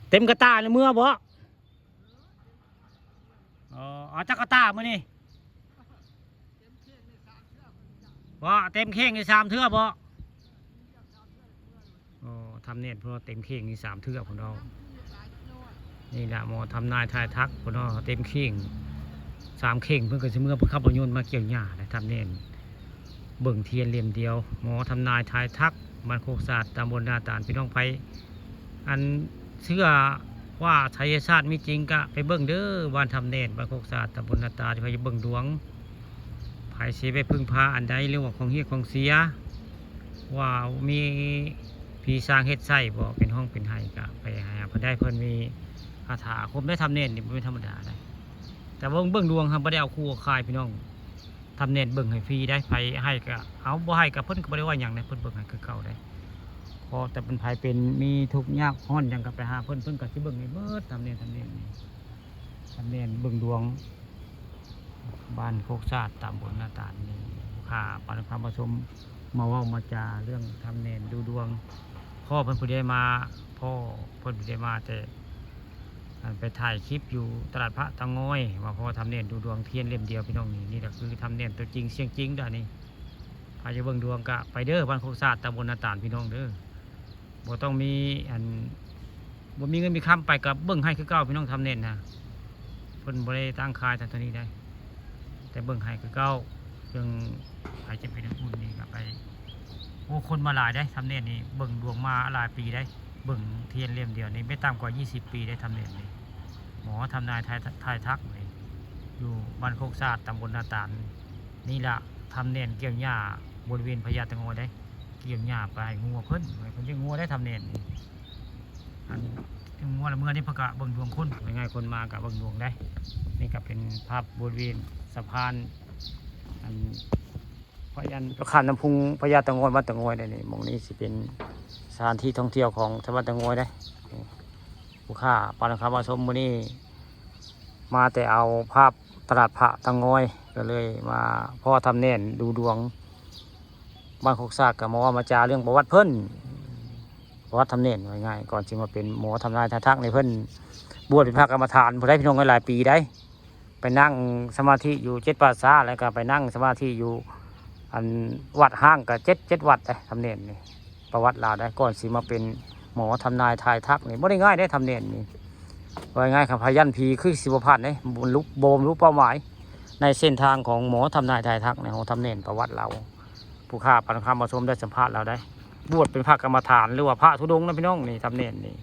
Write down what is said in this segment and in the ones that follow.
ເຕັມກະຕ່າໃນເມືອບໍ່? ອໍ ເອົາຈັກກະຕ່າມື້ນີ້? ວ່າເຕັມເຂ່ງນີ້ສາມເທື່ອບໍ່? ໂອ້ ທຳແນນເພິ່ນວ່າເຕັມເຂ່ງນີ້ສາມເທື່ອພຸ້ນເນາະ. ນີ້ລະໝໍທຳນາຍທາຍທັກພຸ້ນເນາະ ເຕັມເຂ່ງສາມເຂ່ງ ເພິ່ນກໍຊິເມືອເພິ່ນຂັບລົດຍົນມາກ່ຽວຫຍ້າແຫຼະ ທຳແນນ ເບິ່ງທຽນເຫຼັ້ມດຽວ ໝໍທຳນາຍທາຍທັກ ບ້ານໂຄກສະອາດ ຕຳບົນນາຕານ. ພີ່ນ້ອງໃຜ ອັນເຊື່ອວ່າໄສຍະສາດມີຈິງກະໄປເບິ່ງເດີ ບ້ານທຳແນນ ບ້ານໂຄກສະອາດ ຕຳບົນນາຕານ. ໃຜຢາກເບິ່ງດວງ ໃຜຊິໄປເພິ່ງພາອັນໃດ ຫຼືວ່າຂອງເຮຍຂອງເສຍ ວ່າມີຜີສາງເຮັດໃສ່ບໍ່ ເປັນຫ້ອງເປັນໄຫ້ ກະໄປຫາເພິ່ນໄດ້ ເພິ່ນມີຄາຖາອາຄົມໄດ້. ທຳແນນນີ້ບໍ່ແມ່ນທຳມະດາໃດ ແຕ່ເບິ່ງ ເບິ່ງດວງ ເຮົາບໍ່ໄດ້ເອົາຄູ່ເອົາຂາຍພີ່ນ້ອງ. ທຳແນນເບິ່ງໃຫ້ຟຣີໄດ໋ ໃຜໃຫ້ກະເອົາ ບໍ່ໃຫ້ກະເພິ່ນກໍບໍ່ໄດ້ວ່າຫຍັງໃດ໋ ເພິ່ນເບິ່ງໃຫ້ຄືເກົ່າໃດ໋. ຂໍແຕ່ເປັນໃຜເປັນມີທຸກຍາກຮ້ອນຫຍັງກໍໄປຫາເພິ່ນ ເພິ່ນກໍຊິເບິ່ງໃຫ້ເບິດ. ທຳແນນ ທຳແນນນີ້ ທຳແນນເບິ່ງດວງ ບ້ານໂຄກສະອາດ ຕຳບົນນາຕານນີ້ ລູກຄ້າປານຄຳມາຊົມ ມາເວົ້າມາຈາເລື່ອງທຳແນນດູດວງ ພໍ່ເພິ່ນຜູ້ໃດມາ ພໍ່ເພິ່ນຜູ້ໃດມາແຕ່ ອັນໄປຖ່າຍຄລິບຢູ່ຕະຫຼາດພະເຕົາງອຍ ວ່າພໍ່ທຳແນນດູດວງທຽນເຫຼັ້ມດຽວພີ່ນ້ອງ. ນີ້ ນີ້ລະຄືທຳແນນຕົວຈິງສຽງຈິງດານີ້. ໃຜຢາກເບິ່ງດວງກະໄປເດີ ບ້ານໂຄກສະອາດ ຕຳບົນນາຕານ ພີ່ນ້ອງເດີ. ບໍ່ຕ້ອງມີ ອັນ ບໍ່ມີເງິນມີຄຳໄປກະເບິ່ງໃຫ້ຄືເກົ່າພີ່ນ້ອງ. ທຳແນນນະ ເພິ່ນບໍ່ໄດ້ຕັ້ງຂາຍເທົ່ານີ້ໃດ ແຕ່ເບິ່ງໃຫ້ຄືເກົ່າ. ເຊິ່ງໃຜຈະໄປທຳບຸນນີ້ກະໄປ ໂອ້ ຄົນມາຫຼາຍເດ້. ທຳແນນນີ້ເບິ່ງດວງມາຫຼາຍປີເດ້ ເບິ່ງທຽນເຫຼັ້ມດຽວນີ້ບໍ່ຕ່ຳກວ່າຊາວປີເດ້. ທຳແນນນີ້ ໝໍທຳນາຍທາຍ ທາຍທັກນີ້ ຢູ່ບ້ານໂຄກສະອາດ ຕຳບົນນາຕານ. ນີ້ລະ ທຳແນນກ່ຽວຫຍ້າບໍລິເວນພະຍາເຕົາງອຍເດ້ ກ່ຽວຫຍ້າໄປໃຫ້ງົວເພິ່ນ ເພິ່ນລ້ຽງງົວໄດ້. ທຳແນນນີ້ ອັນງົວລະເມືອນີ້ເພິ່ນກະເບິ່ງດວງຄົນ ວ່າງ່າຍ ຄົນມາກະເບິ່ງດວງໄດ້. ນີ້ກະເປັນພາບບໍລິເວນສະພານ ອັນ ພະຍາ ຂ້າມນ້ຳພຸງ ພະຍາເຕົາງອຍ ບ້ານເຕົາງອຍເດ້ນີ້. ໝ່ອງນີ້ຊິເປັນສະຖານທີ່ທ່ອງທ່ຽວຂອງຊາວບ້ານເຕົາງອຍເດ້. ລູກຄ້າປານຄຳມາຊົມມື້ນີ້ ມາແຕ່ເອົາພາບຕະຫຼາດພະເຕົາງອຍ ກໍເລີຍມາພໍ້ທຳແນນດູດວງ ບ້ານໂຄກສະອາດ ກໍມາເວົ້າມາຈາເລື່ອງປະຫວັດເພິ່ນ ປະຫວັດທຳແນນ. ເວົ້າງ່າຍໆ ກ່ອນຊິມາເປັນໝໍທຳນາຍທາຍທັກນີ້ ເພິ່ນບວດເປັນພະກຳມະຖານພຸ້ນໃດ໋ ພີ່ນ້ອງເອີຍ ຫຼາຍປີໃດ໋. ໄປນັ່ງສະມາທິຢູ່ເຈັດປ່າຊ້າ ແລ້ວກໍໄປນັ່ງສະມາທິຢູ່ ອັນ ວັດຮ້າງກໍເຈັດ ເຈັດວັດເດ້ ທຳແນນນີ້. ປະຫວັດລາວໄດ້ ກ່ອນຊິມາເປັນໝໍທຳນາຍທາຍທັກນີ້ ບໍ່ໄດ້ງ່າຍເດ້ ທຳແນນນີ້. ເວົ້າງ່າຍໆ ຄັນພະຍັນຜີຄືຊິບໍ່ຜ່ານເດ້ ບໍ່ບັນລຸ ບໍ່ບັນລຸເປົ້າໝາຍ. ໃນເສັ້ນທາງຂອງໝໍທຳນາຍທາຍທັກໃນຫ້ອງທຳແນນປະຫວັດລາວ ຜູ້ຄ້າປານຄຳມາຊົມໄດ້ສຳພາດລາວໄດ້ ບວດເປັນພະກຳມະຖານ ຫຼືວ່າພະທຸດົງນະພີ່ນ້ອງ. ນີ້ ທຳແນນນີ້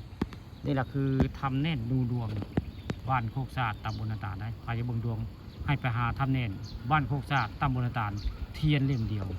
ນີ້ລະຄືທຳແນນດູດວງ ບ້ານໂຄກສະອາດ ຕຳບົນນາຕານໄດ໋. ໃຜຢາກເບິ່ງດວງ ໃຫ້ໄປຫາທຳແນນ ບ້ານໂຄກສະອາດ ຕຳບົນນາຕານ ທຽນເຫຼັ້ມດຽວ